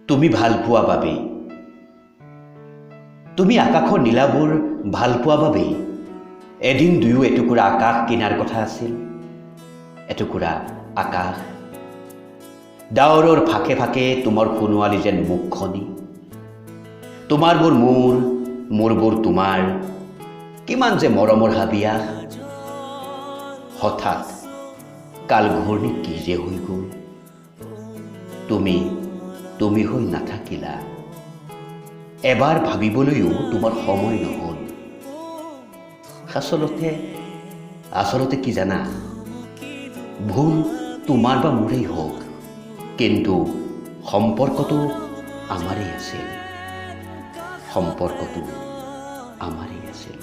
তুমি ভাল পোৱা বাবেই, তুমি আকাশৰ নীলাবোৰ ভাল পোৱা বাবেই এদিন দুয়ো এটুকুৰা আকাশ কিনাৰ কথা আছিল। এটুকুৰা আকাশ, ডাৱৰৰ ফাঁকে ফাঁকে তোমাৰ সোণোৱালী যেন মুখখনি, তোমাৰবোৰ মোৰ, মোৰবোৰ তোমাৰ, কিমান যে মৰমৰ হাবিয়াস। হঠাৎ কাল ঘূৰ্ণীত কি যে হৈ গ'ল, তুমি তুমি হৈ নাথাকিলা। এবাৰ ভাবিবলৈও তোমাৰ সময় নহ'ল। আচলতে আচলতে কি জানা, ভুল তোমাৰ বা মোৰেই হওক, কিন্তু সম্পৰ্কটো আমাৰেই আছিল, সম্পৰ্কটো আমাৰেই আছিল।